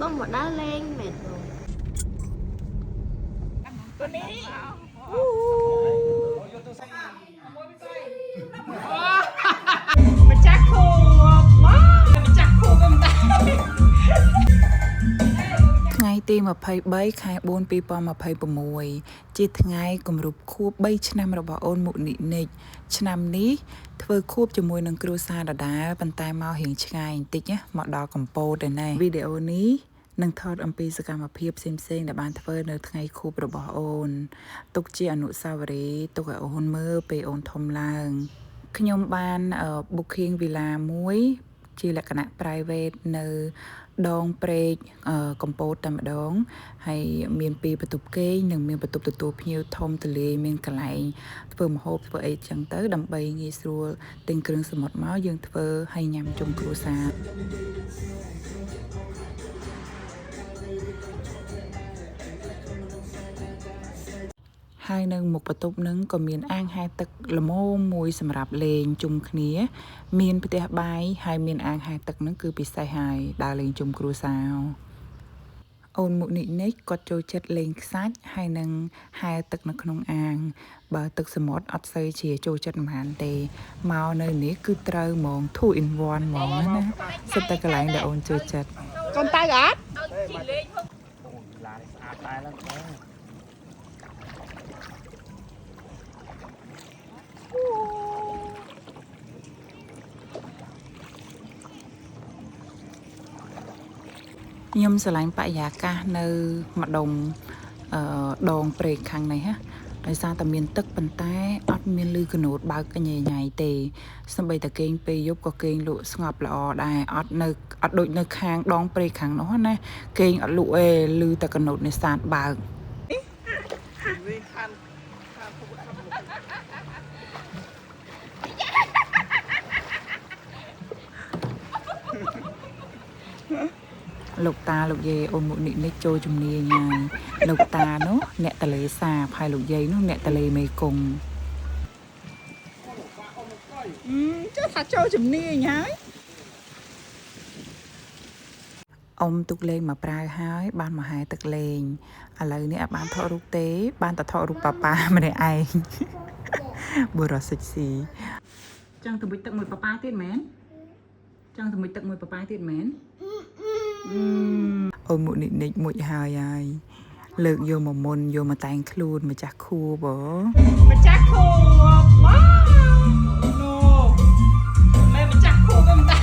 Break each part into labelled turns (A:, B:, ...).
A: បងមកដើរលេងមែន
B: ម្ចាស់ខួបមកម្ចាស់ខួបក៏មិនដែរ
C: ថ្ងៃទី23ខែ4 2026ជាថ្ងៃគម្រប់ខួប3ឆ្នាំរបស់អូនមុនិនិចឆ្នាំនេះធ្វើខួបជាមួយនឹងគ្រួសារដដែលប៉ុន្តែមករៀងឆ្ងាយបន្តិចណាមកដល់កំពតឯណេះវីដេអូនេះនឹងថតអំពីសកម្មភាពផ្សេងៗដែលបានធ្វើនៅថ្ងៃខួបរបស់អូនទុកជាអនុស្សាវរីយ៍ទុកឲ្យអូនមើលពេលអូនធំឡើងខ្ញុំបាន booking វីឡាមួយ ជាលក្ខណៈ private នៅដងព្រែកកំពតតែម្ដងហើយមានពីរបន្ទប់គេងនិងមានបន្ទប់ទទួលភ្ញៀវធំទូលាយមានកន្លែងធ្វើម្ហូបធ្វើអីចឹងទៅដើម្បីងាយស្រួលទិញគ្រឿងសមុទ្រមកយើងធ្វើហើយញ៉ាំជុំគ្រួសារហើយនៅមុខបន្ទប់នឹងក៏មានអាងហែលទឹកល្មមមួយសម្រាប់លេងជុំគ្នា មានផ្ទះបាយហើយមានអាងហែលទឹកនឹងគឺពិសេសហើយដើរលេងជុំគ្រួសារអូនមុនិនិចគាត់ចូលចិត្តលេងខ្សាច់ហើយនឹងហែលទឹកនៅក្នុងអាង បើទឹកសមុទ្រអត់សូវជាចូលចិត្តប៉ុន្មានទេមកនៅនេះគឺត្រូវហ្មង2 in 1ហ្មងណាសិតតែកន្លែងដែលអូនចូលចិត្ត
B: កូនតៅអត់
D: ឡានស្អាតតែឡើងបង
C: ខ្ញុំស្រឡាញ់បរិយាកាសនៅម្ដុំអឺដងព្រែកខាងនេះហ៎ដោយសារតែមានទឹកប៉ុន្តែអត់មានលឺកណូតបើកកញ៉ៃញ៉ៃទេសម្បីតែគេងពេលយប់ក៏គេងលក់ស្ងប់ល្អដែរអត់នៅអត់ដូចនៅខាងដងព្រែកខាងនោះណាគេងអត់លក់ទេលឺតែកណូតនេសាទបើក
D: វិញខាន
C: លោកតាលោកយាយអូនមុនិនិចចូលជំនាញហើយលោកតានោះអ្នកតលេសាបហើយលោកយាយនោះអ្នកតលេមេគង្គ
B: ចុះថាចូលជំនាញហើយ
C: អ៊ំទុកលេងមកប្រើហើយ បានមកហែទឹកលេងឥឡូវនេះអត់បានថតរូបទេ បានតែថតរូបប៉ាប៉ាម្នាក់ឯងបុរសសិចស៊ីចង់ទៅមុជទឹកមួយប៉ាប៉ាទៀតមែនចង់ទៅមុជទឹកមួយប៉ាប៉ាទៀតមែនអូនមុនិនិចមុជហើយហើយលើកយកមកមុនយកមកតែងខ្លួនម្ចាស់ខួបហ៎
B: ម្ចាស់ខួបមកណូមែនម្ចាស់ខួបក៏មិនដែរ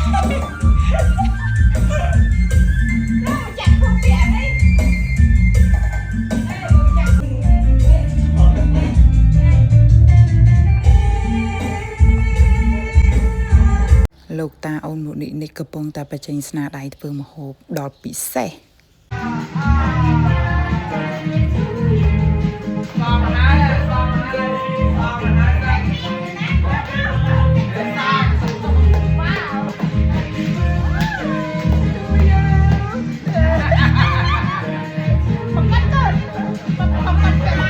B: ម្ចាស់ខួបពីអី
C: លោកតាអូនមុនិនិចកំពុងតែបញ្ចេញស្នាដៃធ្វើម្ហូបដល់ពិសេស
B: បងហើយបងហើយបងហើយ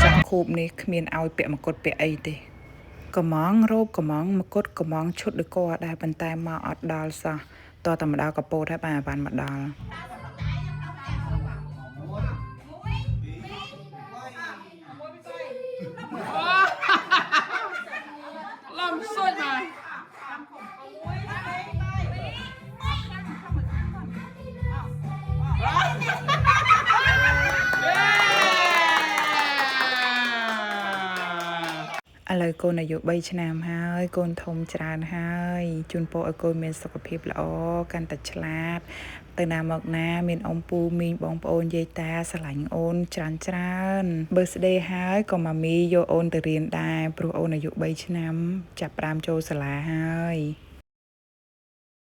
C: ចាស់ខូបនេះគ្មានឲ្យពាក់មកុដពាក់អីទេកំងរោបកំងមកុដកំងឈុតដូចគាត់ដែរប៉ុន្តែមកអត់ដល់សោះតោះតែមកដល់កពោតហើយបានបានមកដល់
B: ឡំសុចមក
C: ឥឡូវកូនអាយុ3ឆ្នាំហើយកូនធំច្រើនហើយជូនពរឲ្យកូនមានសុខភាពល្អកាន់តែឆ្លាតទៅណាមកណាមានអ៊ំពូមីងបងប្អូនយាយតាស្រឡាញ់អូនច្រើនច្រើន birthday ហើយក៏ម៉ាមីយកអូនទៅរៀនដែរព្រោះអូនអាយុ3ឆ្នាំចាប់ផ្ដើមចូលសាលាហើយ។